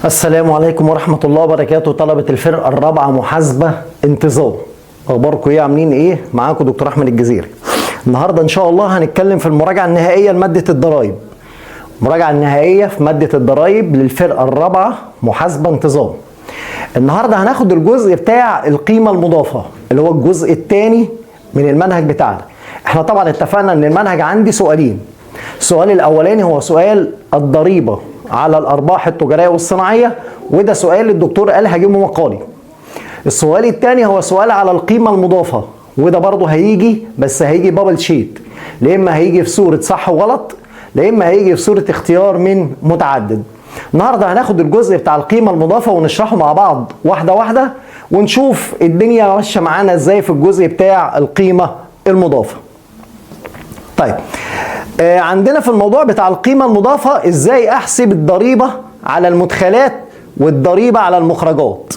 السلام عليكم ورحمة الله وبركاته. طلبة الفرقة الرابعة محاسبة انتظام، اخباركم ايه؟ عاملين ايه؟ معاكم دكتور احمد الجزيري. النهاردة ان شاء الله هنتكلم في المراجعة النهائية لمادة الضرائب. المراجعة النهائية في مادة الضرائب للفرقة الرابعة محاسبة انتظام. النهاردة هناخد الجزء بتاع القيمة المضافة اللي هو الجزء الثاني من المنهج بتاعنا. احنا طبعا اتفقنا ان المنهج عندي سؤالين. السؤال الاولاني هو سؤال الضريبة على الارباح التجارية والصناعية، وده سؤال الدكتور قال هجيبه مقالي. السؤال الثاني هو سؤال على القيمة المضافة، وده برضه هيجي، بس هيجي bubble sheet، لا اما هيجي في صورة صح وغلط، لا اما هيجي في صورة اختيار من متعدد. النهارده هناخد الجزء بتاع القيمة المضافة ونشرحه مع بعض واحدة واحدة، ونشوف الدنيا ماشية معانا ازاي في الجزء بتاع القيمة المضافة. طيب، عندنا في الموضوع بتاع القيمة المضافة ازاي احسب الضريبة على المدخلات والضريبة على المخرجات.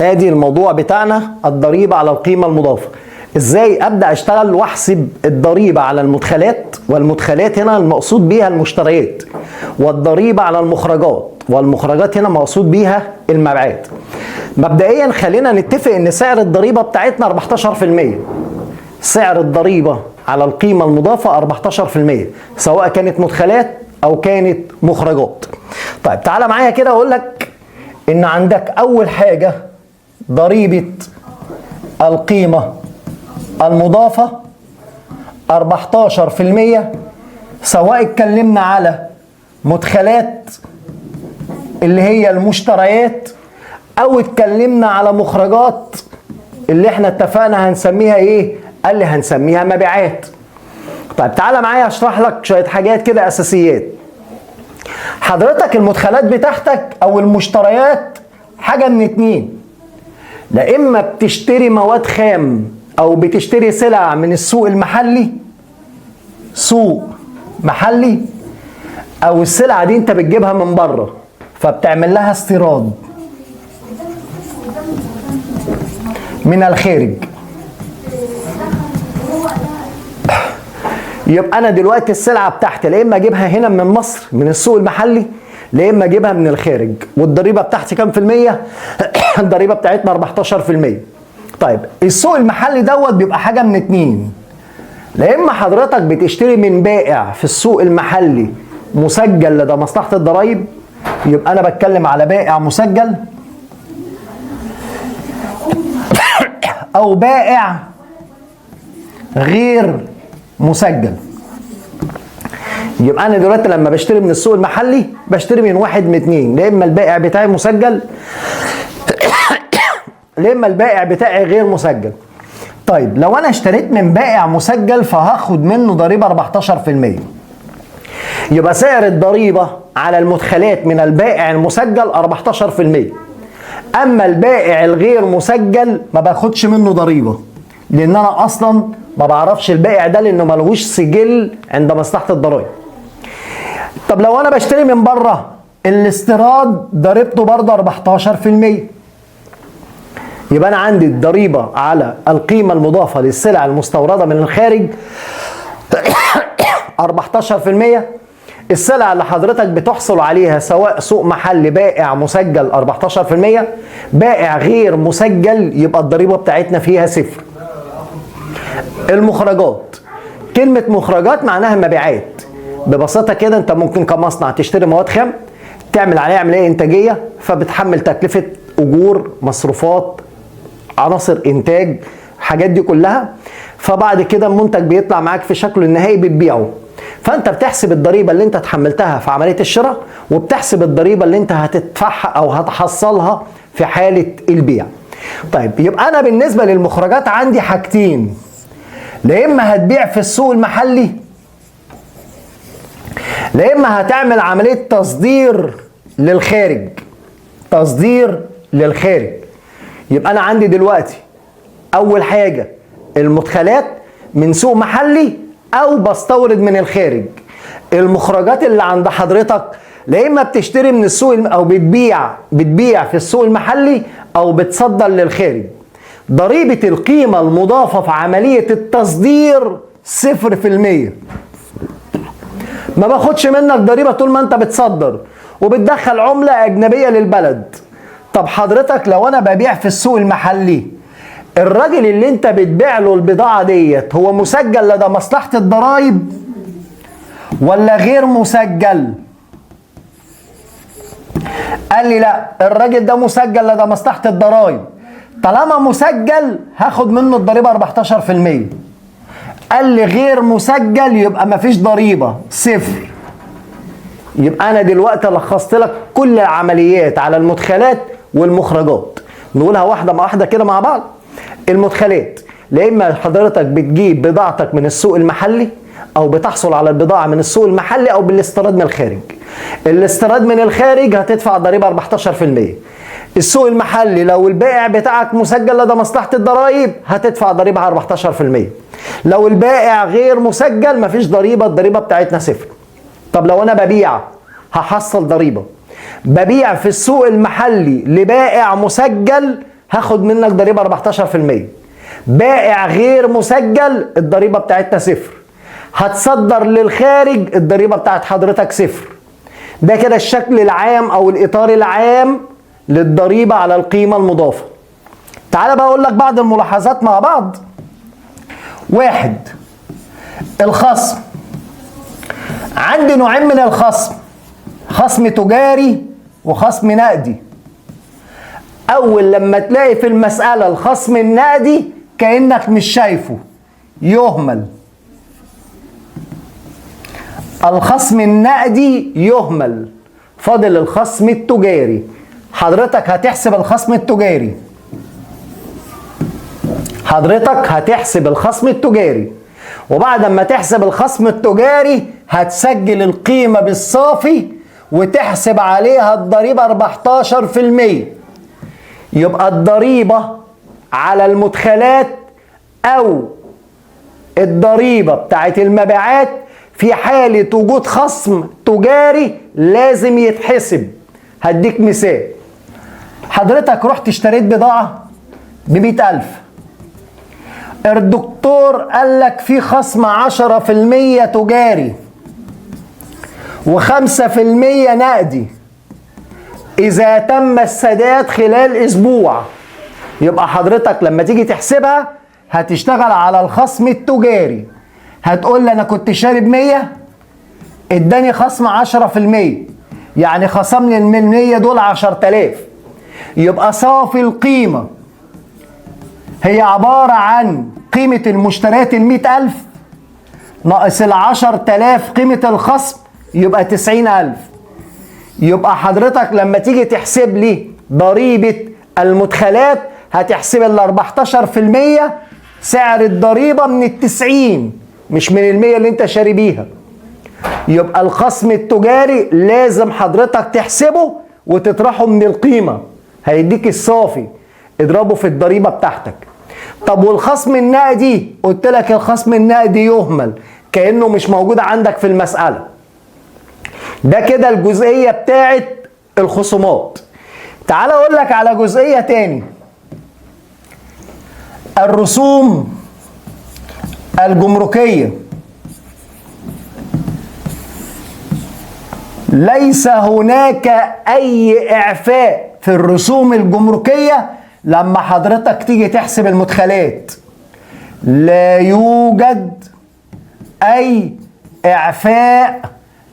ادي الموضوع بتاعنا، الضريبة على القيمة المضافة. ازاي ابدا اشتغل واحسب الضريبة على المدخلات، والمدخلات هنا المقصود بيها المشتريات، والضريبة على المخرجات، والمخرجات هنا مقصود بيها المبيعات. مبدئيا خلينا نتفق ان سعر الضريبة بتاعتنا 14%. سعر الضريبة على القيمة المضافة 14% سواء كانت مدخلات او كانت مخرجات. طيب تعالى معايا كده اقول لك ان عندك اول حاجة ضريبة القيمة المضافة 14% سواء اتكلمنا على مدخلات اللي هي المشتريات او اتكلمنا على مخرجات اللي احنا اتفقنا هنسميها ايه؟ قال لي هنسميها مبيعات. طيب تعالى معايا اشرح لك شوية حاجات كده اساسيات. حضرتك المدخلات بتاعتك او المشتريات حاجة من اتنين، لا اما بتشتري مواد خام او بتشتري سلع من السوق المحلي، سوق محلي، او السلعة دي انت بتجيبها من بره فبتعمل لها استيراد من الخارج. يبقى انا دلوقتي السلعة بتاعتي لا اما اجيبها هنا من مصر من السوق المحلي، لا اما اجيبها من الخارج. والضريبه بتاعتي كام في المية؟ الضريبة بتاعتنا 14%. طيب السوق المحلي دوت بيبقى حاجة من اتنين، لا اما حضرتك بتشتري من بائع في السوق المحلي مسجل لدى مصلحة الضرايب، يبقى انا بتكلم على بائع مسجل، او بائع غير مسجل. يبقى انا دلوقتي لما بشتري من السوق المحلي بشتري من واحد من اتنين، لا اما البائع بتاعي مسجل لا اما البائع بتاعي غير مسجل. طيب لو انا اشتريت من بائع مسجل فهاخد منه ضريبة 14%. يبقى سعر الضريبة على المدخلات من البائع المسجل 14%. اما البائع الغير مسجل ما باخدش منه ضريبة، لان انا اصلا ما بعرفش البائع ده لانه ملهوش سجل عند مصلحة الضرائب. طب لو انا بشتري من بره الاستيراد ضريبته برضه 14%. يبقى انا عندي الضريبة على القيمة المضافة للسلع المستورده من الخارج 14%. السلع اللي حضرتك بتحصل عليها سواء سوق محلي بائع مسجل 14%، بائع غير مسجل يبقى الضريبة بتاعتنا فيها صفر. المخرجات، كلمة مخرجات معناها مبيعات. ببساطة كده انت ممكن كمصنع تشتري مواد خام تعمل عليها عملية انتاجية، فبتحمل تكلفة اجور، مصروفات، عناصر انتاج، الحاجات دي كلها، فبعد كده المنتج بيطلع معاك في شكله النهائي بتبيعه. فانت بتحسب الضريبة اللي انت تحملتها في عملية الشراء، وبتحسب الضريبة اللي انت هتدفعها او هتحصلها في حاله البيع. طيب يبقى انا بالنسبة للمخرجات عندي حاجتين، لا اما هتبيع في السوق المحلي، لا اما هتعمل عملية تصدير للخارج. تصدير للخارج. يبقى انا عندي دلوقتي اول حاجة المدخلات من سوق محلي او بستورد من الخارج. المخرجات اللي عند حضرتك لا اما بتشتري من السوق او بتبيع في السوق المحلي او بتصدر للخارج. ضريبة القيمة المضافة في عملية التصدير 0%. ما باخدش منك ضريبة طول ما انت بتصدر وبتدخل عملة أجنبية للبلد. طب حضرتك لو أنا ببيع في السوق المحلي، الراجل اللي انت بتبيع له البضاعة ديت هو مسجل لدى مصلحة الضرائب ولا غير مسجل؟ قال لي لا، الراجل ده مسجل لدى مصلحة الضرائب، طالما مسجل هاخد منه الضريبة 14%. قال لي غير مسجل يبقى مفيش ضريبة، صفر. يبقى أنا دلوقتي لخصت لك كل العمليات على المدخلات والمخرجات. نقولها واحدة مع واحدة كده مع بعض. المدخلات، لا إما حضرتك بتجيب بضاعتك من السوق المحلي أو بتحصل على البضاعة من السوق المحلي أو بالاستيراد من الخارج. الاستيراد من الخارج هتدفع ضريبة 14%. السوق المحلي لو البائع بتاعك مسجل لدى مصلحة الضرائب هتدفع ضريبة 14%. لو البائع غير مسجل مفيش ضريبة، الضريبة بتاعتنا صفر. طب لو أنا ببيع هحصل ضريبة. ببيع في السوق المحلي لبائع مسجل هاخد منك ضريبة 14%. بائع غير مسجل الضريبة بتاعتنا صفر. هتصدر للخارج الضريبة بتاعت حضرتك صفر. ده كده الشكل العام أو الإطار العام للضريبة على القيمة المضافة. تعال بقى أقول لك بعض الملاحظات مع بعض. واحد، الخصم. عندي نوعين من الخصم، خصم تجاري وخصم نقدي. أول لما تلاقي في المسألة الخصم النقدي كأنك مش شايفه، يهمل. الخصم النقدي يهمل، فاضل الخصم التجاري. حضرتك هتحسب الخصم التجاري، حضرتك هتحسب الخصم التجاري، وبعد ما تحسب الخصم التجاري هتسجل القيمة بالصافي وتحسب عليها الضريبة 14%. يبقى الضريبة على المدخلات أو الضريبة بتاعت المبيعات في حالة وجود خصم تجاري لازم يتحسب. هديك مثال، حضرتك رحت اشتريت بضاعة ب100,000، الدكتور قال لك في خصم 10% تجاري و5% نقدي إذا تم السداد خلال أسبوع. يبقى حضرتك لما تيجي تحسبها هتشتغل على الخصم التجاري. هتقول لي أنا كنت شارب 100، اداني خصم 10%، يعني خصمني من 100 دول 10,000. يبقى صافي القيمة هي عبارة عن قيمة المشتريات 100,000 ناقص 10,000 قيمة الخصم، يبقى 90,000. يبقى حضرتك لما تيجي تحسب لي ضريبة المدخلات هتحسب ال 14% سعر الضريبة من 90، مش من 100 اللي انت شاري بيها. يبقى الخصم التجاري لازم حضرتك تحسبه وتطرحه من القيمة، هيديك الصافي، اضربه في الضريبة بتاعتك. طب والخصم النقدي؟ قلت لك الخصم النقدي يهمل كأنه مش موجود عندك في المسألة. ده كده الجزئية بتاعت الخصومات. تعال اقول لك على جزئية تاني، الرسوم الجمركية. ليس هناك أي إعفاء في الرسوم الجمركية لما حضرتك تيجي تحسب المدخلات. لا يوجد أي إعفاء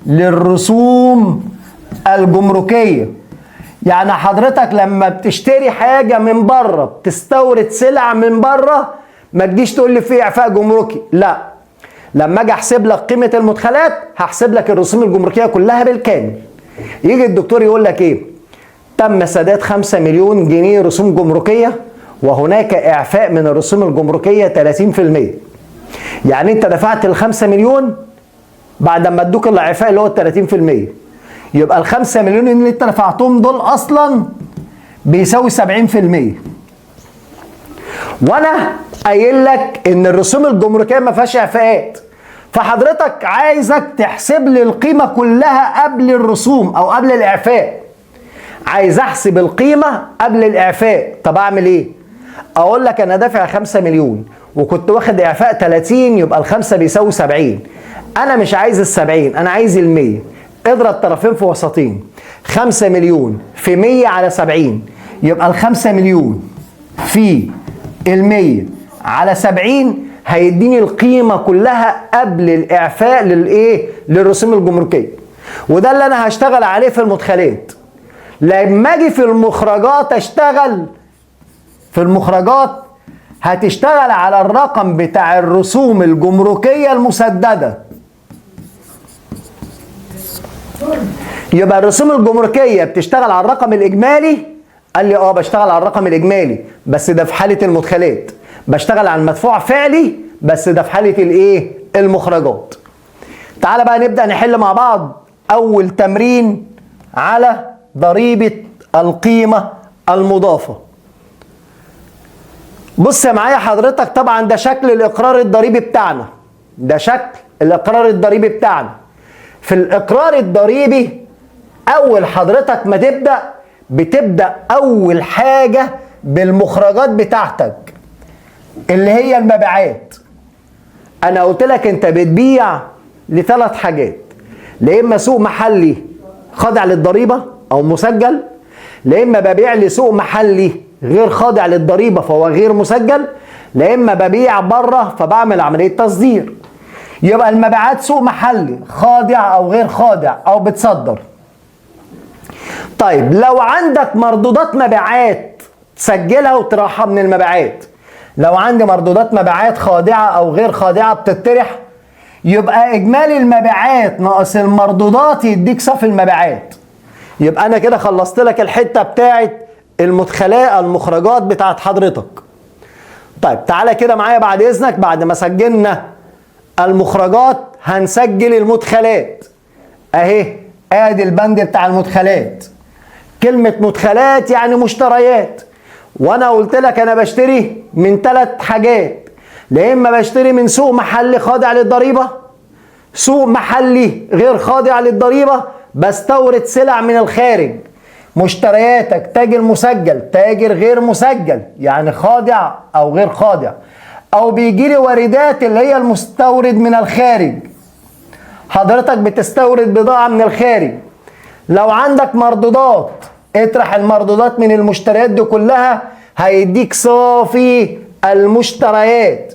للرسوم الجمركية. يعني حضرتك لما بتشتري حاجة من بره، بتستورد سلع من بره، ما تجيش تقول لي في إعفاء جمركي، لا. لما اجي احسب لك قيمة المدخلات هحسب لك الرسوم الجمركية كلها بالكامل. يجي الدكتور يقول لك ايه؟ تم سداد 5 مليون جنيه رسوم جمركية وهناك إعفاء من الرسوم الجمركية 30%. يعني انت دفعت ال5 مليون بعد ما ادوك الإعفاء اللي هو 30%، يبقى ال5 مليون اللي انت دفعتهم دول اصلا بيساوي 70%. وانا قايل لك ان الرسوم الجمركيه ما فيهاش اعفاءات، فحضرتك عايزك تحسب لي القيمة كلها قبل الرسوم او قبل الاعفاء. عايز احسب القيمة قبل الاعفاء، طب اعمل ايه؟ اقول لك انا دافع 5 مليون وكنت واخد اعفاء 30، يبقى الخمسة بيساوي 70. انا مش عايز ال70، انا عايز ال100. اضرب طرفين في وسطين، 5 مليون في 100 على 70، يبقى ال5 مليون في ال100 على 70 هيديني القيمة كلها قبل الإعفاء للإيه؟ للرسوم الجمركية. وده اللي أنا هشتغل عليه في المدخلات. لما أجي في المخرجات أشتغل في المخرجات، هتشتغل على الرقم بتاع الرسوم الجمركية المسددة. يبقى الرسوم الجمركية بتشتغل على الرقم الإجمالي. قال لي بشتغل على الرقم الإجمالي، بس ده في حالة المدخلات. بشتغل على المدفوع فعلي، بس ده في حالة الايه؟ المخرجات. تعال بقى نبدأ نحل مع بعض أول تمرين على ضريبة القيمة المضافة. بص معايا حضرتك، طبعا ده شكل الإقرار الضريبي بتاعنا، ده شكل الإقرار الضريبي بتاعنا. في الإقرار الضريبي أول حضرتك ما تبدأ، بتبدأ أول حاجة بالمخرجات بتاعتك اللي هي المبيعات. أنا قلت لك أنت بتبيع لثلاث حاجات، لا إما سوق محلي خاضع للضريبة أو مسجل، لا إما ببيع لسوق محلي غير خاضع للضريبة فهو غير مسجل، لا إما ببيع بره فبعمل عملية تصدير. يبقى المبيعات سوق محلي خاضع أو غير خاضع أو بتصدر. طيب لو عندك مردودات مبيعات تسجلها وتراحها من المبيعات. لو عندي مردودات مبيعات خاضعة أو غير خاضعة بتطرح، يبقى إجمالي المبيعات ناقص المردودات يديك صافي المبيعات. يبقى أنا كده خلصت لك الحتة بتاعت المدخلات المخرجات بتاعت حضرتك. طيب تعالى كده معايا بعد إذنك، بعد ما سجلنا المخرجات هنسجل المدخلات. أهي آدي البند بتاع المدخلات. كلمة مدخلات يعني مشتريات، وانا قلت لك انا بشتري من 3 حاجات، لا اما بشتري من سوق محلي خاضع للضريبة، سوق محلي غير خاضع للضريبة، بستورد سلع من الخارج. مشترياتك تاجر مسجل، تاجر غير مسجل يعني خاضع او غير خاضع، او بيجي لي واردات اللي هي المستورد من الخارج. حضرتك بتستورد بضاعة من الخارج. لو عندك مردودات اطرح المردودات من المشتريات دي كلها، هيديك صافي المشتريات.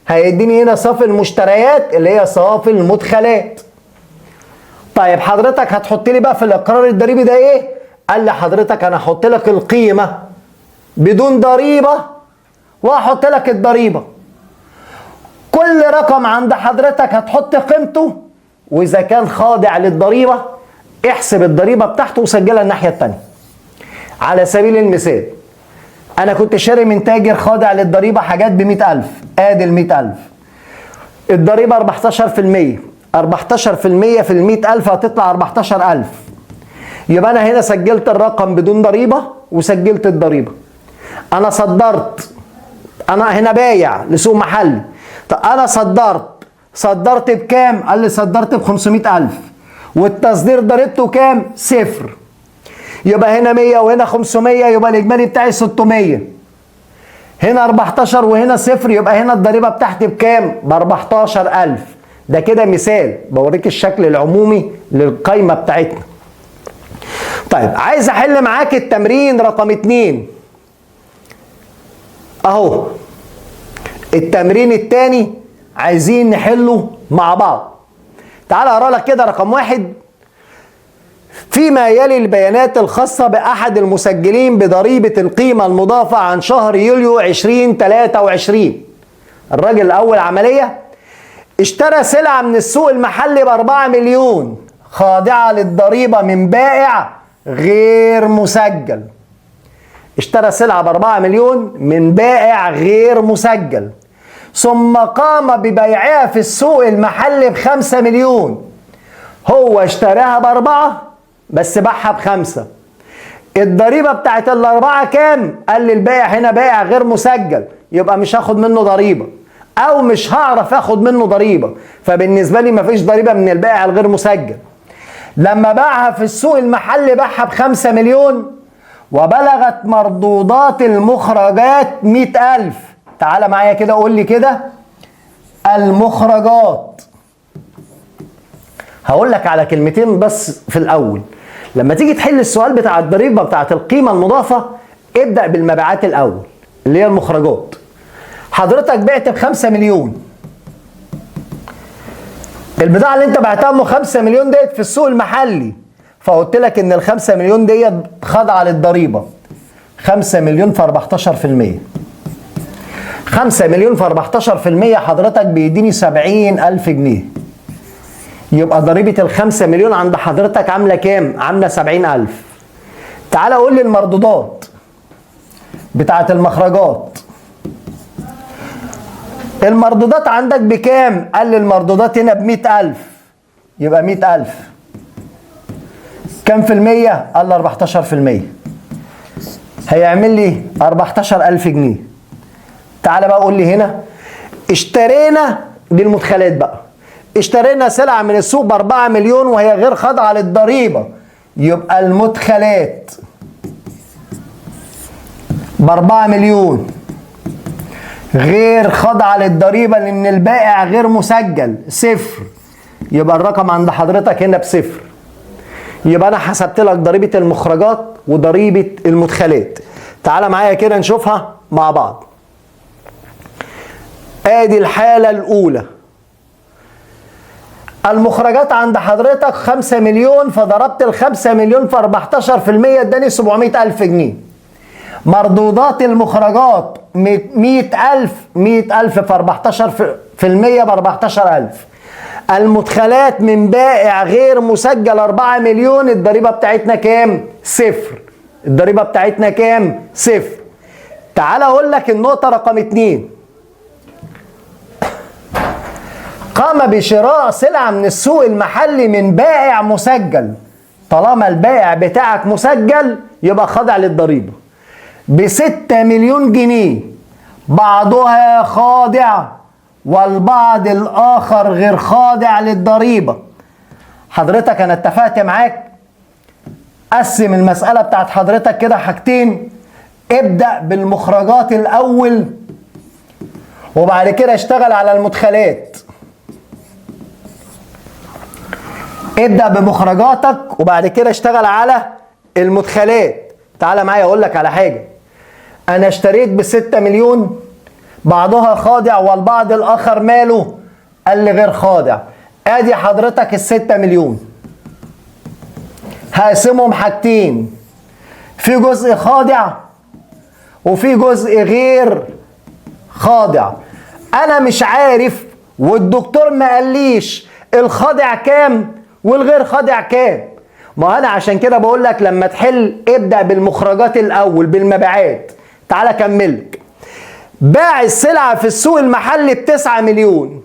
هيديني هنا صافي المشتريات اللي هي صافي المدخلات. طيب حضرتك هتحط لي بقى في الاقرار الضريبي ده ايه؟ قال لي حضرتك انا هحط لك القيمة بدون ضريبة وهحط لك الضريبة. كل رقم عند حضرتك هتحط قيمته، واذا كان خاضع للضريبة احسب الضريبة بتاعته وسجلها الناحية التانية. على سبيل المثال انا كنت شاري من تاجر خاضع للضريبة حاجات ب100,000، ادي ال100,000، الضريبة 14%، 14% في ال100,000 هتطلع 14,000. يبقى انا هنا سجلت الرقم بدون ضريبة وسجلت الضريبة. انا صدرت، انا هنا بايع لسوق محلي، طب انا صدرت بكام؟ قال لي صدرت ب 500,000، والتصدير ضريبته كام؟ 0. يبقى هنا 100 وهنا 500، يبقى الاجمالي بتاعي 600. هنا 14 وهنا 0، يبقى هنا الضريبة بتاعتي بكام؟ ب 14,000. ده كده مثال بوريك الشكل العمومي للقايمه بتاعتنا. طيب عايز احل معاك التمرين رقم 2 اهو. التمرين الثاني عايزين نحله مع بعض. تعال اقرا لك كده رقم 1. فيما يلي البيانات الخاصة بأحد المسجلين بضريبة القيمة المضافة عن شهر يوليو 2023. الراجل الأول عملية اشترى سلعة من السوق المحلي ب4 مليون خاضعة للضريبة من بائع غير مسجل. اشترى سلعة ب4 مليون من بائع غير مسجل، ثم قام ببيعها في السوق المحلي ب5 مليون. هو اشتراها ب4 بس باعها ب5. الضريبة بتاعت ال4 كام؟ قال لي البائع هنا بائع غير مسجل، يبقى مش هاخد منه ضريبة. او مش هعرف اخد منه ضريبة، فبالنسبه لي مفيش ضريبة من البائع الغير مسجل. لما باعها في السوق المحلي باعها ب5 مليون وبلغت مردودات المخرجات 100,000. تعالى معايا كده قول لي كده المخرجات. هقول لك على كلمتين بس في الاول. لما تيجي تحل السؤال بتاع الضريبة بتاعت القيمة المضافة ابدا بالمبيعات الاول اللي هي المخرجات. حضرتك بعت ب5 مليون، البضاعة اللي انت بعتها ام 5 مليون ديت في السوق المحلي، فقلت لك ان ال5 مليون ديت خاضعة للضريبه. 5 مليون في 14%، 5 مليون في 14% حضرتك بيديني 70,000 جنيه. يبقى ضريبة ال5 مليون عند حضرتك عامله كام؟ عامله 70,000. تعالى قول لي المردودات بتاعه المخرجات. المردودات عندك بكام؟ قال لي المردودات هنا ب100,000، يبقى 100,000 كام في المية؟ قال لي 14%، هيعمل لي 14,000 جنيه. تعالى بقى قول لي هنا اشترينا دي المدخلات بقى، اشترينا سلعة من السوق ب4 مليون وهي غير خاضعة للضريبة، يبقى المدخلات ب4 مليون غير خاضعة للضريبة لأن البائع غير مسجل، صفر. يبقى الرقم عند حضرتك هنا بصفر. يبقى أنا حسبت لك ضريبة المخرجات وضريبة المدخلات. تعالى معايا كده نشوفها مع بعض. ادي الحالة الأولى، المخرجات عند حضرتك 5 مليون، فضربت ال5 مليون في 14% اداني 700,000 جنيه. مردودات المخرجات 100,000، 100,000 في 14% ب 14,000. المدخلات من بائع غير مسجل 4 مليون، الضريبة بتاعتنا كام؟ صفر. الضريبة بتاعتنا كام؟ صفر. تعال اقول لك النقطة رقم 2. قام بشراء سلعة من السوق المحلي من بائع مسجل. طالما البائع بتاعك مسجل يبقى خاضع للضريبة. ب6 مليون جنيه، بعضها خاضع والبعض الآخر غير خاضع للضريبة. حضرتك أنا اتفقت معاك، قسم المسألة بتاعت حضرتك كده حاجتين، ابدأ بالمخرجات الأول وبعد كده اشتغل على المدخلات. ابدأ بمخرجاتك وبعد كده اشتغل على المدخلات. تعالى معايا اقول لك على حاجة. انا اشتريت ب6 مليون، بعضها خاضع والبعض الاخر ماله؟ قال لي غير خاضع. ادي حضرتك ال6 مليون هقسمهم حاجتين، في جزء خاضع وفي جزء غير خاضع. انا مش عارف والدكتور ما قاليش الخاضع كام والغير خاضع كام. ما انا عشان كده بقول لك لما تحل ابدأ بالمخرجات الاول بالمبيعات. تعالى كملك. باع السلعة في السوق المحلي ب9 مليون،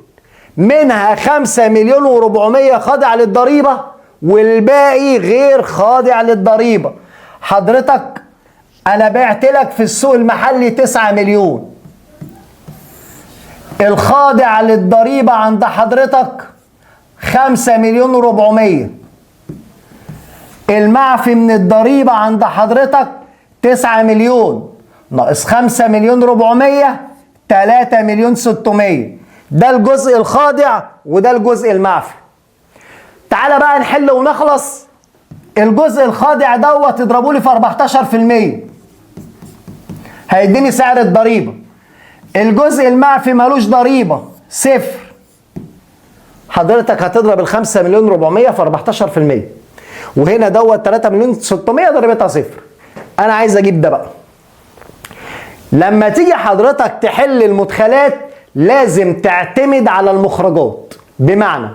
منها 5,400,000 خاضع للضريبة والباقي غير خاضع للضريبة. حضرتك انا بعت لك في السوق المحلي 9 مليون، الخاضع للضريبة عند حضرتك 5,400,000، المعفي من الضريبة عند حضرتك 9 مليون ناقص 5,400,000 3,600,000. ده الجزء الخاضع وده الجزء المعفي. تعالى بقى نحل ونخلص. الجزء الخاضع دوت اضربوا لي في 14% هيديني سعر الضريبة. الجزء المعفي مالوش ضريبة، صفر. حضرتك هتضرب ال 5,400,000 في 14%، وهنا دوت 3,600,000 ضريبتها صفر. انا عايز اجيب ده بقى. لما تيجي حضرتك تحل المدخلات لازم تعتمد على المخرجات، بمعنى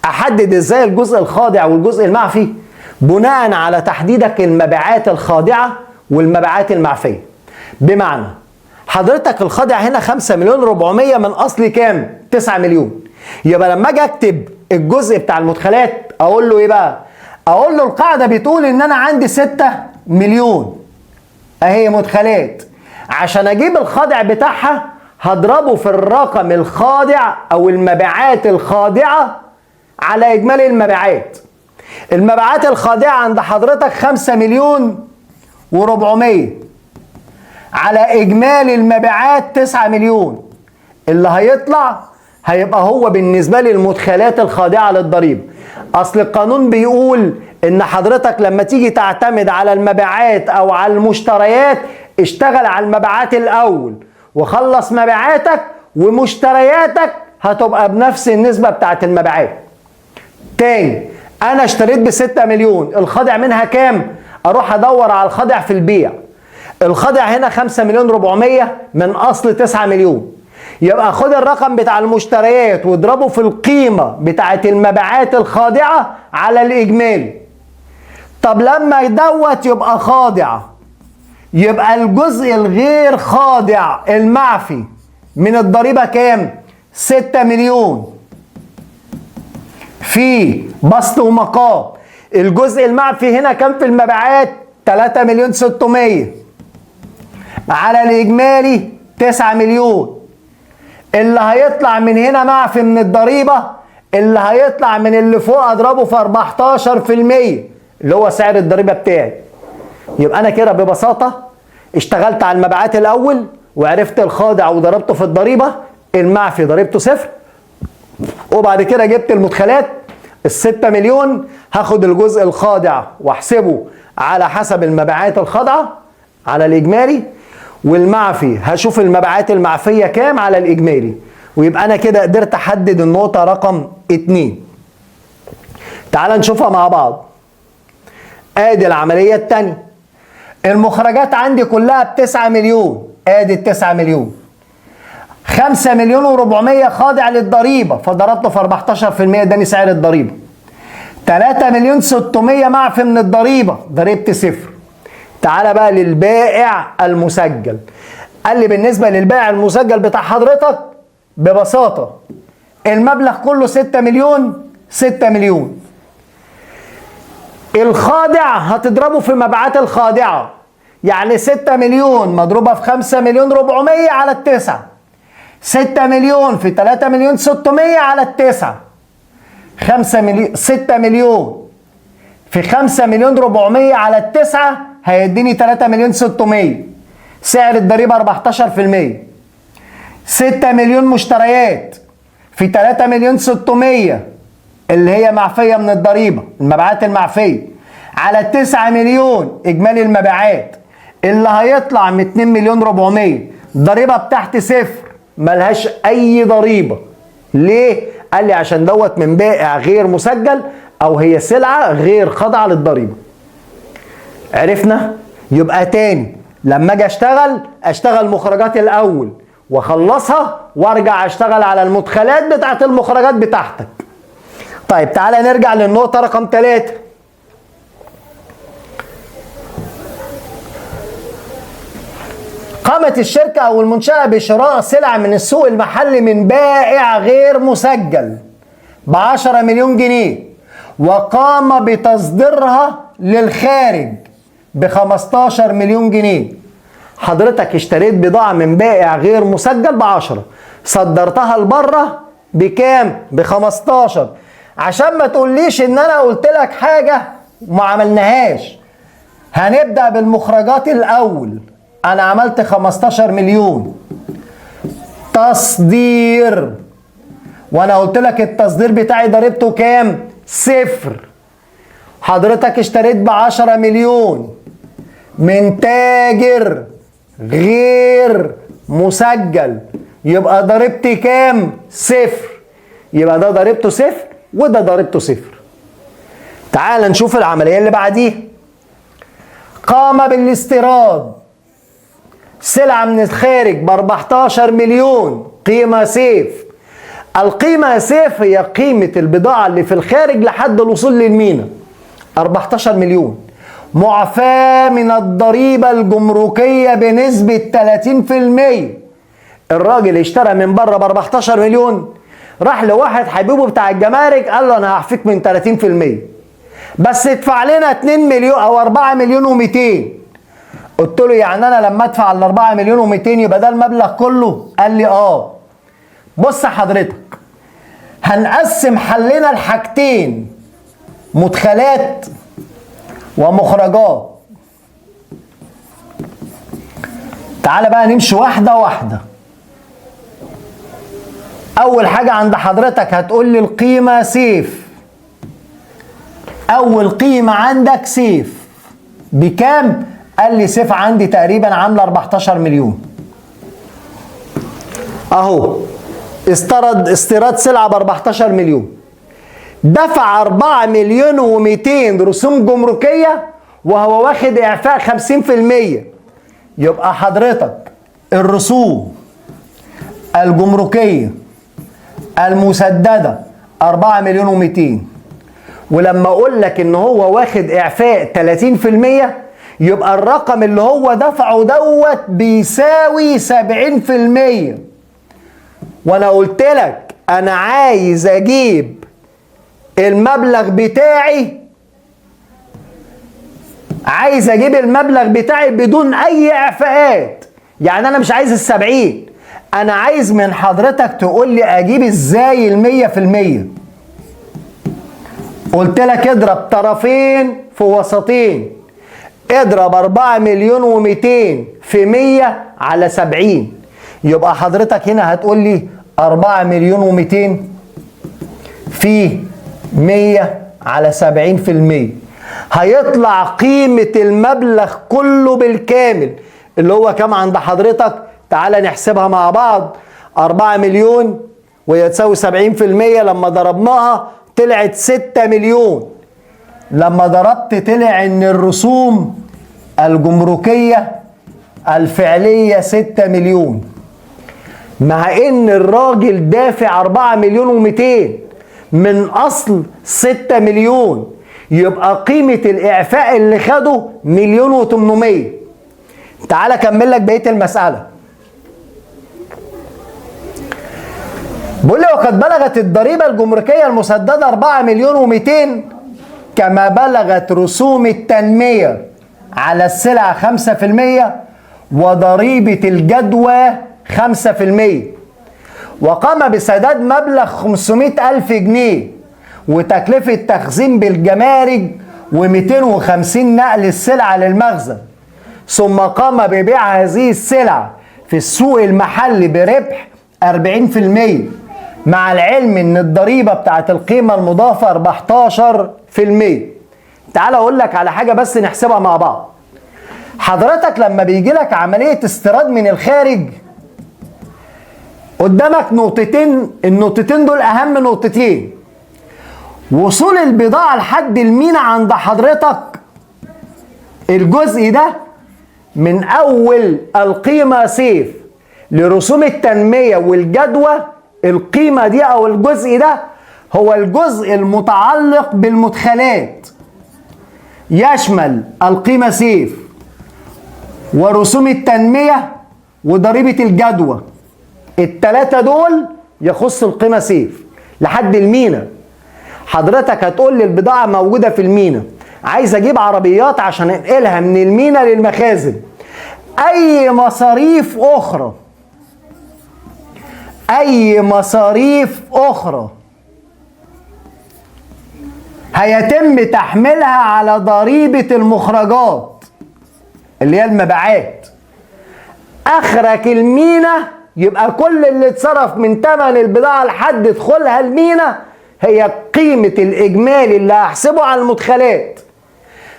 احدد ازاي الجزء الخاضع والجزء المعفي بناء على تحديدك المبيعات الخاضعة والمبيعات المعفية. بمعنى حضرتك الخاضع هنا 5,400,000 من اصل كام؟ 9 مليون. يبقى لما اجي اكتب الجزء بتاع المدخلات اقول له ايه بقى؟ اقول له القاعدة بتقول ان انا عندي 6 مليون اهي مدخلات، عشان اجيب الخاضع بتاعها هضربه في الرقم الخاضع او المبيعات الخاضعة على اجمالي المبيعات. المبيعات الخاضعة عند حضرتك 5,400,000 على اجمالي المبيعات 9 مليون، اللي هيطلع هيبقى هو بالنسبة لي المدخلات الخاضعة للضريبة. اصل القانون بيقول ان حضرتك لما تيجي تعتمد على المبيعات او على المشتريات اشتغل على المبيعات الاول وخلص مبيعاتك، ومشترياتك هتبقى بنفس النسبة بتاعت المبيعات. تاني، انا اشتريت ب6 مليون، الخاضع منها كام؟ اروح ادور على الخاضع في البيع. الخاضع هنا 5,400,000 من اصل 9 مليون، يبقى خد الرقم بتاع المشتريات واضربه في القيمة بتاعت المبيعات الخاضعة على الإجمالي. طب لما دوت يبقى خاضع، يبقى الجزء الغير خاضع المعفي من الضريبة كام؟ 6 مليون في بسط ومقام. الجزء المعفي هنا كام في المبيعات؟ 3,600,000 على الإجمالي 9 مليون. اللي هيطلع من هنا معفي من الضريبة، اللي هيطلع من اللي فوق اضربه في 14% اللي هو سعر الضريبة بتاعي. يبقى انا كده ببساطة اشتغلت على المبيعات الاول وعرفت الخاضع وضربته في الضريبة، المعفي ضريبته صفر، وبعد كده جبت المدخلات ال6 مليون، هاخد الجزء الخاضع واحسبه على حسب المبيعات الخاضعة على الاجمالي، والمعفي هشوف المبيعات المعفية كام على الإجمالي. ويبقى أنا كده قدرت أحدد النقطة رقم 2. تعال نشوفها مع بعض. آدي العملية التانية، المخرجات عندي كلها ب9 مليون، آدي ال9 مليون، 5,400,000 خاضع للضريبة فضربته في 14% اداني سعر الضريبة، 3,600,000 معفي من الضريبة ضريبتي صفر. تعالى بقى للبائع المسجل. قال لي بالنسبة للبائع المسجل بتاع حضرتك ببساطة المبلغ كله 6 مليون، 6 مليون. الخاضع هتضربه في مبيعات الخاضعة، يعني 6 مليون مضروبة في 5,400,000 على التسعة، 6 مليون في 3,600,000 على التسعة، 5 مليون، 6 مليون في 5,400,000 على التسعة هيديني 3,600,000، سعر الضريبة 14%. 6 مليون مشتريات في 3,600,000 اللي هي معفية من الضريبة، المبيعات المعفية، على 9 مليون إجمالي المبيعات، اللي هيطلع من 2,400,000، الضريبة بتاعتي صفر، ملهاش أي ضريبة. ليه؟ قال لي عشان دوت من بائع غير مسجل أو هي سلعة غير خاضعة للضريبة. عرفنا؟ يبقى تاني لما اجي اشتغل مخرجات الاول واخلصها وارجع اشتغل على المدخلات بتاعت المخرجات بتاعتك. طيب تعالى نرجع للنقطة رقم 3. قامت الشركة او المنشأة بشراء سلع من السوق المحلي من بائع غير مسجل ب10 مليون جنيه، وقام بتصديرها للخارج ب15 مليون جنيه. حضرتك اشتريت بضاعة من بائع غير مسجل ب10، صدرتها لبره بكام؟ ب15. عشان ما تقوليش ان انا قلت لك حاجة وما عملناهاش، هنبدأ بالمخرجات الاول. انا عملت 15 مليون تصدير، وانا قلت لك التصدير بتاعي ضريبته كام؟ صفر. حضرتك اشتريت ب10 مليون من تاجر غير مسجل، يبقى ضريبتي كام؟ صفر. يبقى ده ضريبته صفر وده ضريبته صفر. تعال نشوف العملية اللي بعديها. قام بالاستيراد سلعة من الخارج ب14 مليون قيمة سيف. القيمة سيف هي قيمة البضاعة اللي في الخارج لحد الوصول للمينا، 14 مليون، معفاة من الضريبة الجمركية بنسبة 30%. الراجل اشترى من بره ب 14 مليون، راح لواحد حبيبه بتاع الجمارك قال له انا هعفيك من 30% بس ادفع لنا 2 مليون او 4 مليون و200. قلت له يعني انا لما ادفع ال 4 مليون و200 يبقى ده المبلغ كله؟ قال لي اه. بص حضرتك، هنقسم حلنا لحاجتين، مدخلات ومخرجات. تعال بقى نمشي واحدة واحدة. أول حاجة عند حضرتك هتقول لي القيمة سيف. أول قيمة عندك سيف بكام؟ قال لي سيف عندي تقريبا عاملة 14 مليون. أهو استيراد سلعة ب 14 مليون، دفع 4 مليون و200 رسوم جمركية وهو واخد إعفاء 50%. يبقى حضرتك الرسوم الجمركية المسددة 4 مليون و200، ولما أقول لك إن هو واخد إعفاء 30% يبقى الرقم اللي هو دفعه دوت بيساوي 70%. وأنا قلت لك أنا عايز أجيب المبلغ بتاعي، عايز اجيب المبلغ بتاعي بدون اي اعفاءات. يعني انا مش عايز 70، انا عايز من حضرتك تقول لي اجيب ازاي 100%. قلت لك اضرب طرفين في وسطين، اضرب 4 مليون و200 في 100 على 70. يبقى حضرتك هنا هتقول لي 4 مليون و200 في 100 على 70%، هيطلع قيمة المبلغ كله بالكامل اللي هو كام عند حضرتك؟ تعالى نحسبها مع بعض. 4 مليون وهي تساوي 70%، لما ضربناها طلعت 6 مليون. لما ضربت طلع ان الرسوم الجمركية الفعلية 6 مليون، مع ان الراجل دافع 4 مليون و200 من اصل 6 مليون، يبقى قيمة الإعفاء اللي خده 1,800,000. تعال أكمل لك بقية المسألة. بقول لي وقد بلغت الضريبة الجمركية المسددة 4,200,000 كما بلغت رسوم التنمية على السلع 5% وضريبة الجدوى 5%، وقام بسداد مبلغ 500,000 جنيه وتكلفة تخزين بالجمارك و250 نقل السلعة للمخزن، ثم قام ببيع هذه السلع في السوق المحلي بربح 40%، مع العلم ان الضريبة بتاعت القيمة المضافة 14%. تعال اقول لك على حاجة بس نحسبها مع بعض. حضرتك لما بيجي لك عملية استيراد من الخارج قدامك نقطتين، النقطتين دول اهم نقطتين. وصول البضاعة لحد المينا عند حضرتك، الجزء ده من أول القيمة سيف لرسوم التنمية والجدوى، القيمة دي أو الجزء ده هو الجزء المتعلق بالمدخلات، يشمل القيمة سيف ورسوم التنمية وضريبة الجدوى، التلاتة دول يخص القيمة سيف لحد المينا. حضرتك هتقول لي البضاعة موجودة في المينا، عايز اجيب عربيات عشان انقلها من المينا للمخازن، اي مصاريف اخرى، اي مصاريف اخرى هيتم تحميلها على ضريبة المخرجات اللي هي المبيعات. اخرك المينا يبقى كل اللي اتصرف من ثمن البضاعة لحد دخولها المينا هي قيمة الإجمالي اللي هحسبه على المدخلات.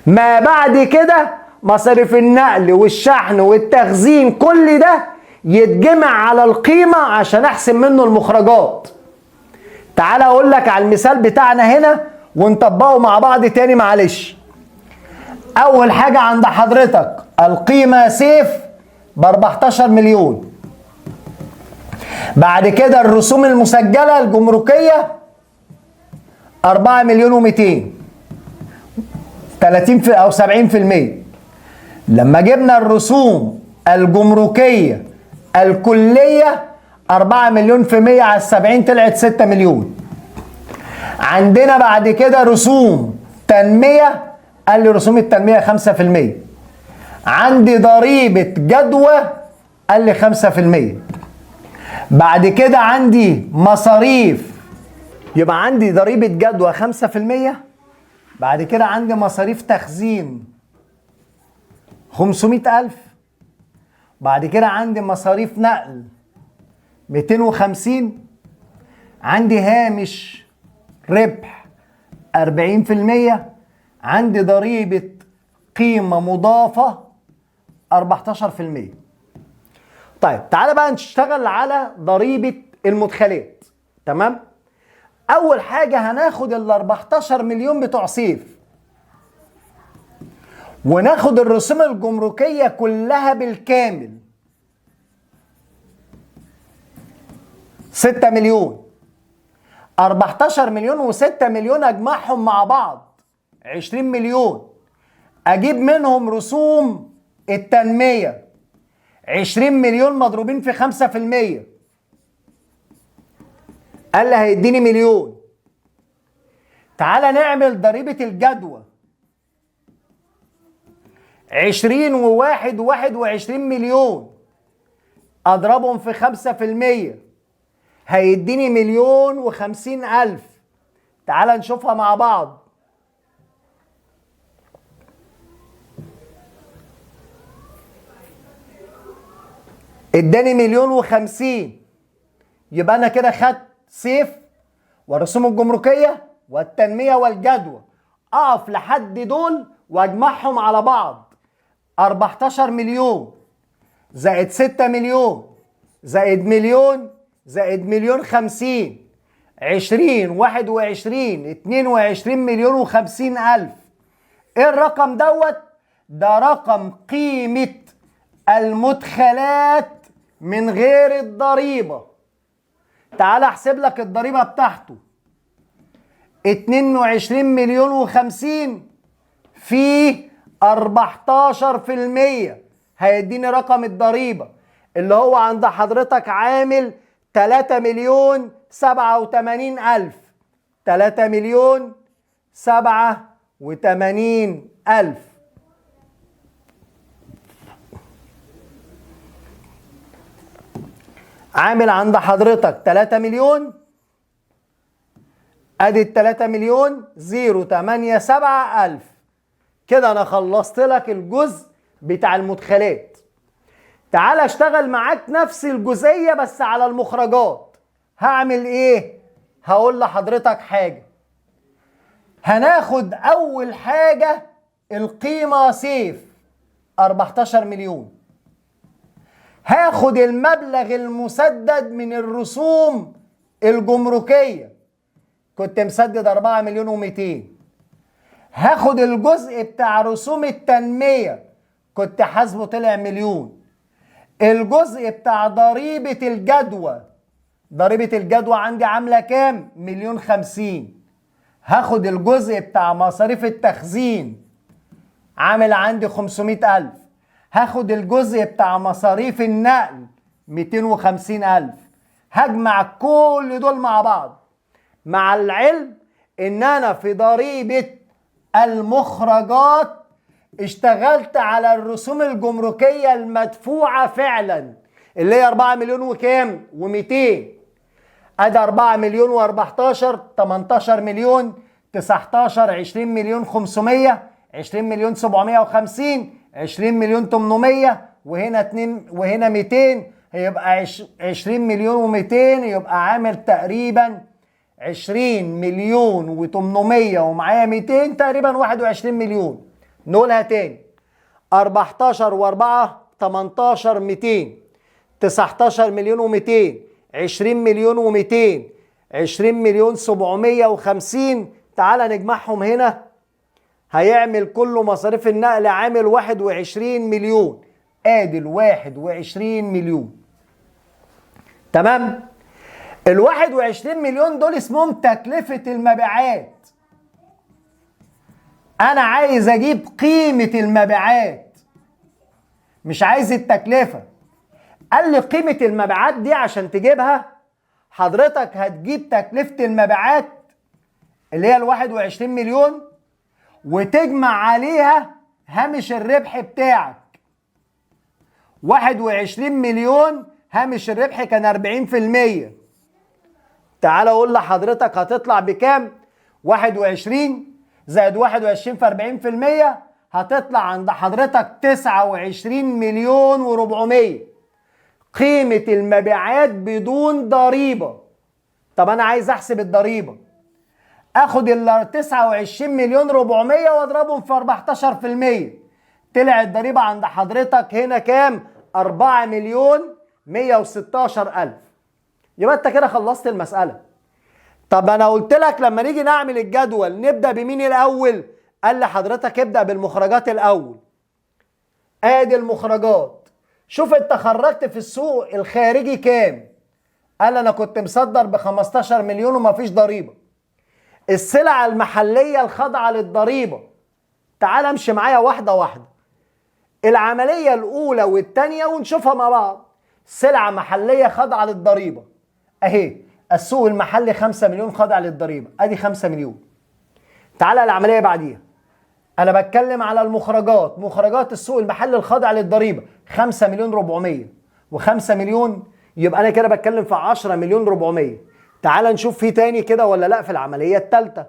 ما بعد كده مصاريف النقل والشحن والتخزين كل ده يتجمع على القيمة عشان أحسب منه المخرجات. تعال أقول لك على المثال بتاعنا هنا ونطبقه مع بعض تاني معلش. أول حاجة عند حضرتك القيمة سيف ب 14 مليون. بعد كده الرسوم المسجلة الجمركية 4,200,000، 30 أو 70%. لما جبنا الرسوم الجمركية الكلية 4 مليون في 100 على 70 طلعت 6 مليون. عندنا بعد كده رسوم تنمية، قال لي رسوم التنمية 5%. عندي ضريبة جدوى قال لي 5%. بعد كده عندي مصاريف، يبقى عندي ضريبة جدوى 5%. بعد كده عندي مصاريف تخزين 500,000. بعد كده عندي مصاريف نقل 250. عندي هامش ربح 40%. عندي ضريبة قيمة مضافة 14%. طيب تعالى بقى نشتغل على ضريبة المدخلات. تمام؟ أول حاجة هناخد ال 14 مليون بتوع سيف، وناخد الرسوم الجمركية كلها بالكامل 6 مليون. 14 مليون و6 مليون أجمعهم مع بعض 20 مليون، أجيب منهم رسوم التنمية 20 مليون مضروبين في 5%، قال لي هيديني مليون. تعالى نعمل ضريبة الجدوى 20 و1 21 مليون، أضربهم في 5% هيديني 1,050,000. تعالى نشوفها مع بعض. اداني 1,050,000، يبقى انا كده خدت سيف والرسوم الجمركية والتنمية والجدوى. اقف لحد دول واجمعهم على بعض، 14 مليون زائد 6 مليون زائد مليون زائد 1,050,000، 20 21 22,050,000. ايه الرقم دوت؟ ده رقم قيمة المدخلات من غير الضريبة. تعال احسب لك الضريبة بتاعته. 22,050,000 في 14% هيديني رقم الضريبة اللي هو عند حضرتك عامل 3,087,000. 3,087,000. عامل عند حضرتك 3 مليون، ادي 3,087,000. كده انا خلصت لك الجزء بتاع المدخلات. تعال اشتغل معاك نفس الجزئية بس على المخرجات. هعمل ايه؟ هقول لحضرتك حاجة. هناخد اول حاجة القيمة سيف 14 مليون. هاخد المبلغ المسدد من الرسوم الجمركية، كنت مسدد 4,200,000. هاخد الجزء بتاع رسوم التنمية كنت حاسبه طلع مليون. الجزء بتاع ضريبة الجدوى، ضريبة الجدوى عندي عاملة كام؟ 1,050,000. هاخد الجزء بتاع مصاريف التخزين عامل عندي 500,000. هاخد الجزء بتاع مصاريف النقل 250,000. هجمع كل دول مع بعض، مع العلم ان انا في ضريبة المخرجات اشتغلت على الرسوم الجمركية المدفوعة فعلا اللي هي 4 مليون وكام؟ و200. ادي 4 مليون و14، 18 مليون، 19، 20 مليون 500، 20 مليون 750، 20 مليون 800، وهنا 2 وهنا 200، هيبقى 20 مليون و200، يبقى عامل تقريبا 20 مليون و800 ومعايا 200، تقريبا 21 مليون. نقولها تاني، 14 و4 18 200، 19 مليون و200، 20 مليون و200، 20 مليون 750. تعالى نجمعهم هنا، هيعمل كله مصاريف النقل عامل 21 مليون. ادي ال 21 مليون. تمام؟ ال 21 مليون دول اسمهم تكلفة المبيعات. انا عايز اجيب قيمة المبيعات، مش عايز التكلفة. قال لي قيمة المبيعات دي عشان تجيبها حضرتك هتجيب تكلفة المبيعات اللي هي ال 21 مليون وتجمع عليها هامش الربح بتاعك. 21 مليون هامش الربح كان 40%. تعال اقول لحضرتك هتطلع بكام؟ 21 زائد 21 في 40% هتطلع عند حضرتك 29 مليون و400 قيمة المبيعات بدون ضريبة. طب انا عايز احسب الضريبة، اخد ال 29 مليون 400 واضربهم في 14%، طلع الضريبة عند حضرتك هنا كام؟ 4 مليون 116 ألف. يبقى انت كده خلصت المسألة. طب انا قلت لك لما نيجي نعمل الجدول نبدأ بمين الأول؟ قال لي حضرتك ابدأ بالمخرجات الأول. ادي المخرجات، شوف انت خرجت في السوق الخارجي كام؟ قال انا كنت مصدر ب 15 مليون ومفيش ضريبة. السلع المحلية الخاضعة للضريبة، تعال امشي معايا واحدة واحدة، العملية الأولى والتانية ونشوفها مع بعض. سلعة محلية خاضعة للضريبة اهي، السوق المحلي 5 مليون خاضع للضريبة، ادي 5 مليون. تعالى العملية بعديها، انا بتكلم على المخرجات، مخرجات السوق المحلي الخاضع للضريبة 5 مليون 400 و5 مليون، يبقى انا كده بتكلم في 10 مليون 400. تعال نشوف في تاني كده ولا لا في العملية التالتة،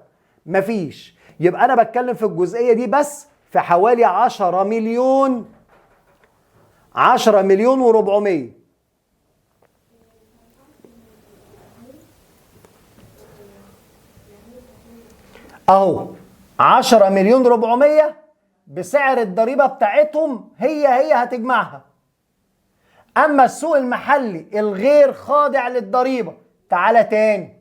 مفيش. يبقى انا بتكلم في الجزئية دي بس في حوالي 10 مليون، 10 مليون و400. اهو 10 مليون 400 بسعر الضريبة بتاعتهم هي هتجمعها. اما السوق المحلي الغير خاضع للضريبة، تعالى تاني،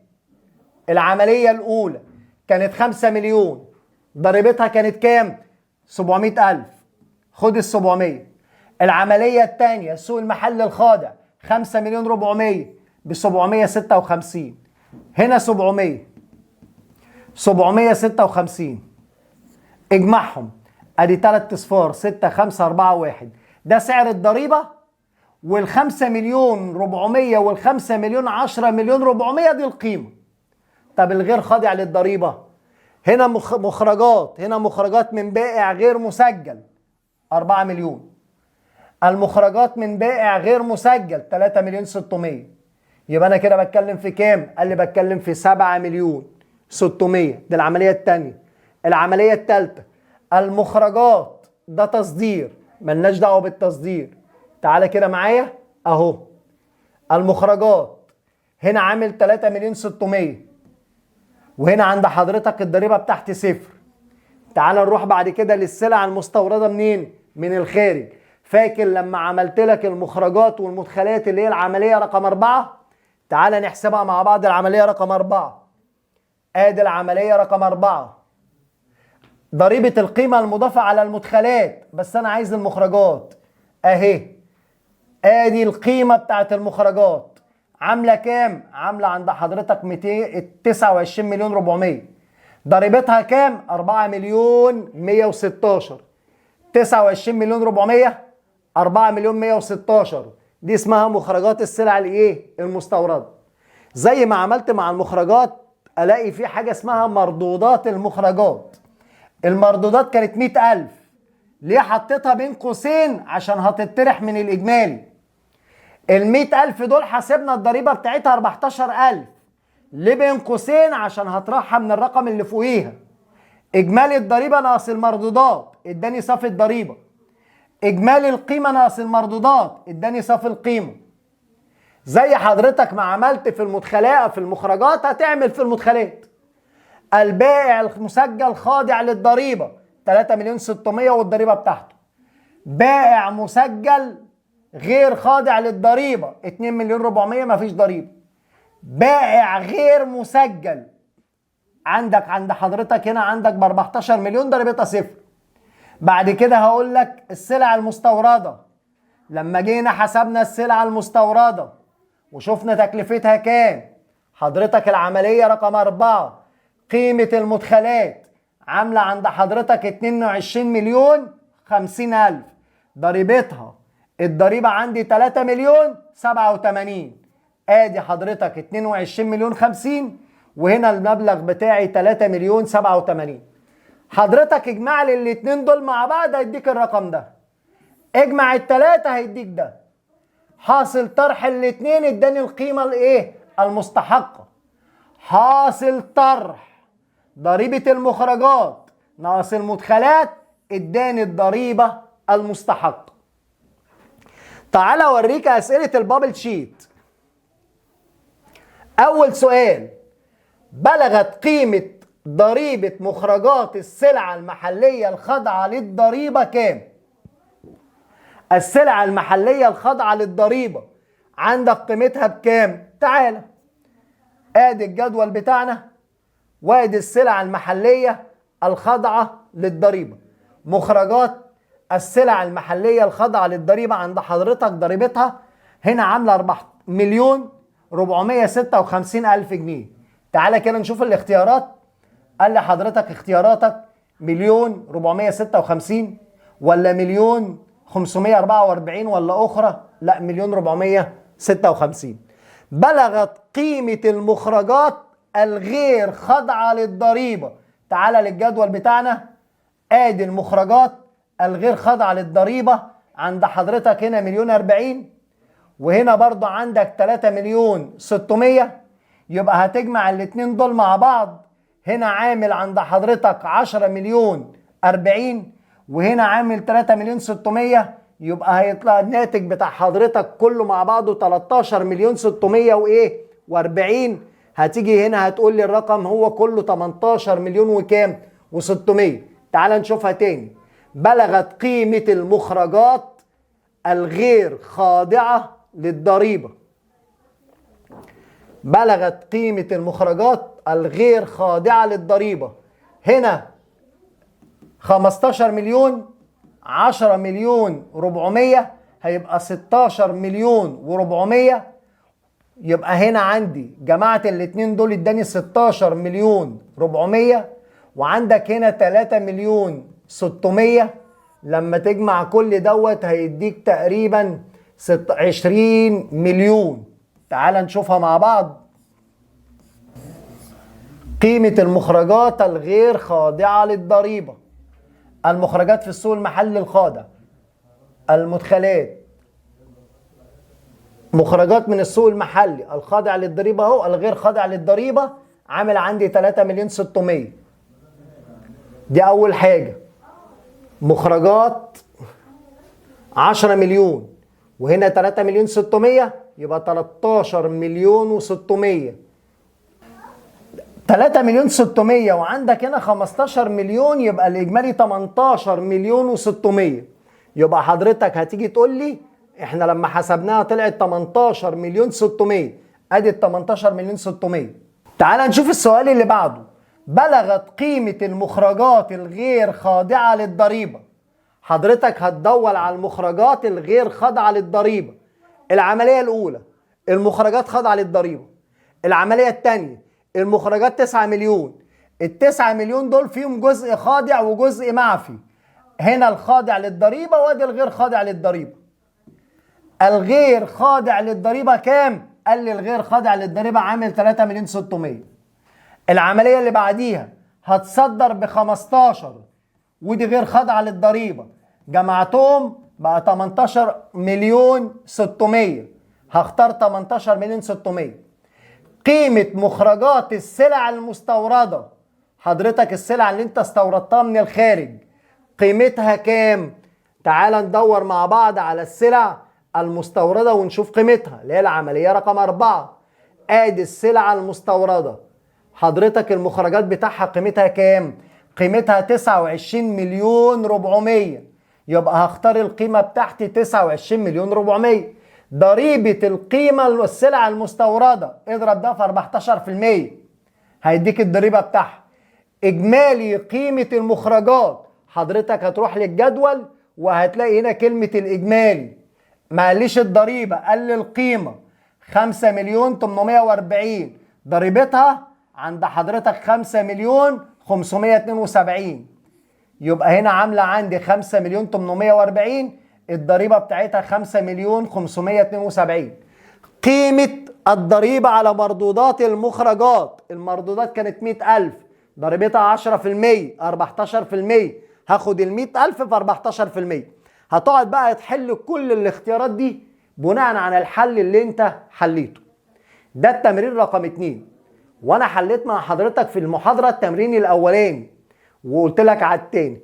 العملية الاولى كانت 5 مليون، ضريبتها كانت كام؟ 700 ألف، خد ال 700. العملية التانية السوق المحلي الخاضع 5 مليون 400 ب 756، هنا 700، 756، اجمعهم ادي 3 اصفار 6 5 4 1، ده سعر الضريبة. وال5 مليون 400 وال5 مليون 10 مليون 400 دي القيمة. طب الغير خاضع للضريبة، هنا مخرجات، هنا مخرجات من بائع غير مسجل 4 مليون، المخرجات من بائع غير مسجل 3 مليون 600. يبقى انا كده بتكلم في كام؟ قال لي بتكلم في 7 مليون 600، دي العملية التانية. العملية التالتة المخرجات، ده تصدير، ملناش دعوة بالتصدير، تعالى كده معايا اهو. المخرجات هنا عامل 3 مليون 600، وهنا عند حضرتك الضريبة بتاعتي صفر. تعالى نروح بعد كده للسلع المستوردة منين؟ من الخارج. فاكر لما عملت لك المخرجات والمدخلات اللي هي العملية رقم 4؟ تعالى نحسبها مع بعض. العملية رقم 4، ادي العملية رقم 4، ضريبة القيمة المضافة على المدخلات، بس انا عايز المخرجات اهي. ادي القيمة بتاعت المخرجات عاملة كام؟ عاملة عند حضرتك 229 مليون 400، ضريبتها كام؟ 4 مليون 116، 29 مليون 400، 4 مليون 116، دي اسمها مخرجات السلع الايه؟ المستوردة. زي ما عملت مع المخرجات الاقي في حاجة اسمها مردودات المخرجات. المردودات كانت 100,000، ليه حطيتها بين قوسين؟ عشان هتطرح من الاجمالي. ال 100,000 دول حاسبنا الضريبة بتاعتها 14,000، ليه بين قوسين؟ عشان هطرحها من الرقم اللي فوقيها. اجمالي الضريبة ناقص المردودات اداني صافي الضريبة، اجمالي القيمة ناقص المردودات اداني صافي القيمة. زي حضرتك ما عملت في المدخلات في المخرجات هتعمل في المدخلات. البائع المسجل خاضع للضريبة 3 مليون 600 والضريبة بتاعته. بائع مسجل غير خاضع للضريبة 2 مليون 400 مفيش ضريبة. بائع غير مسجل عندك عند حضرتك هنا عندك ب 14 مليون ضريبتها صفر. بعد كده هقول لك السلع المستوردة، لما جينا حسبنا السلع المستوردة وشفنا تكلفتها كام، حضرتك العملية رقم 4 قيمة المدخلات عاملة عند حضرتك 22 مليون 50 ألف، ضريبتها الضريبة عندي 3 مليون 87، ادي حضرتك 22 مليون 50 وهنا المبلغ بتاعي 3 مليون 87. حضرتك اجمع لي الاتنين دول مع بعض هيديك الرقم ده. اجمع التلاتة هيديك ده. حاصل طرح الاتنين اداني القيمة الايه؟ المستحقة. حاصل طرح ضريبة المخرجات ناقص المدخلات اداني الضريبة المستحقة. تعالى اوريك اسئلة ال bubble sheet. اول سؤال، بلغت قيمة ضريبة مخرجات السلعة المحلية الخاضعة للضريبة كام؟ السلعة المحلية الخاضعة للضريبة عندك قيمتها بكام؟ تعالى ادي الجدول بتاعنا، وادي السلع المحلية الخاضعة للضريبة. مخرجات السلع المحلية الخاضعة للضريبة عند حضرتك ضريبتها هنا عاملة 4,456,000 جنيه. تعالى كده نشوف الاختيارات. قال لي حضرتك اختياراتك 1,456,000 ولا 1,544,000 ولا أخرى؟ لا، 1,456,000. بلغت قيمة المخرجات الغير خاضعة للضريبة. تعالى للجدول بتاعنا، ادي المخرجات الغير خاضعة للضريبة عند حضرتك هنا 1,040,000، وهنا برضو عندك 3,600,000. يبقى هتجمع الاتنين دول مع بعض. هنا عامل عند حضرتك 10,040,000، وهنا عامل 3,600,000. يبقى هيطلع الناتج بتاع حضرتك كله مع بعضه 13,600,000 وايه؟ و40. هتيجي هنا هتقول لي الرقم هو كله 18 مليون وكام؟ و600. تعال نشوفها تاني. بلغت قيمة المخرجات الغير خاضعة للضريبة. بلغت قيمة المخرجات الغير خاضعة للضريبة هنا 15 مليون، 10,400,000، هيبقى 16,400,000. يبقى هنا عندي جماعة الاتنين دول اداني 16,400,000، وعندك هنا 3,600,000. لما تجمع كل دوت هيديك تقريبا 20 مليون. تعال نشوفها مع بعض. قيمة المخرجات الغير خاضعة للضريبة، المخرجات في السوق المحلي الخاضع، المدخلات، مخرجات من السوق المحلي الخاضع للضريبة اهو، الغير خاضع للضريبة عامل عندي 3,600,000. دي أول حاجة. مخرجات 10 مليون وهنا 3,600,000، يبقى 13,600,000. 3,600,000 وعندك هنا 15 مليون، يبقى الإجمالي 18,600,000. يبقى حضرتك هتيجي تقول لي احنا لما حسبناها طلعت 18,600,000. ادي ال 18,600,000. تعال نشوف السؤال اللي بعده. بلغت قيمة المخرجات الغير خاضعة للضريبة. حضرتك هتدور على المخرجات الغير خاضعة للضريبة. العملية الأولى المخرجات خاضعة للضريبة. العملية الثانية المخرجات 9 مليون. ال9 مليون دول فيهم جزء خاضع وجزء معفي. هنا الخاضع للضريبة وادي الغير خاضع للضريبة. الغير خاضع للضريبة كام؟ قال لي الغير خاضع للضريبة عامل 3,600,000. العملية اللي بعديها هتصدر ب 15 ودي غير خاضعة للضريبة. جمعتهم بقى 18,600,000. هختار 18,600,000. قيمة مخرجات السلع المستوردة. حضرتك السلع اللي انت استوردتها من الخارج قيمتها كام؟ تعال ندور مع بعض على السلع المستوردة ونشوف قيمتها، اللي هي العملية رقم 4. ادي السلعة المستوردة. حضرتك المخرجات بتاعها قيمتها كام؟ قيمتها 29,400,000. يبقى هختار القيمة بتاعتي 29,400,000. ضريبة القيمة السلع المستوردة اضرب ده في 14% هيديك الضريبة بتاعها. إجمالي قيمة المخرجات، حضرتك هتروح للجدول وهتلاقي هنا كلمة الإجمالي، ما قاليش الضريبة، قال لي القيمة 5,840,000، ضريبتها عند حضرتك 5,572,000. يبقى هنا عاملة عندي 5,840,000، الضريبة بتاعتها 5,572,000. قيمة الضريبة على مردودات المخرجات، المردودات كانت 100,000، ضريبتها 10%، 14%، هاخد ال 100,000 في 14%. هتقعد بقى تحل كل الاختيارات دي بناء على الحل اللي انت حليته. ده التمرين رقم 2. وانا حليت مع حضرتك في المحاضرة التمرين الاولاني وقلت لك على التاني.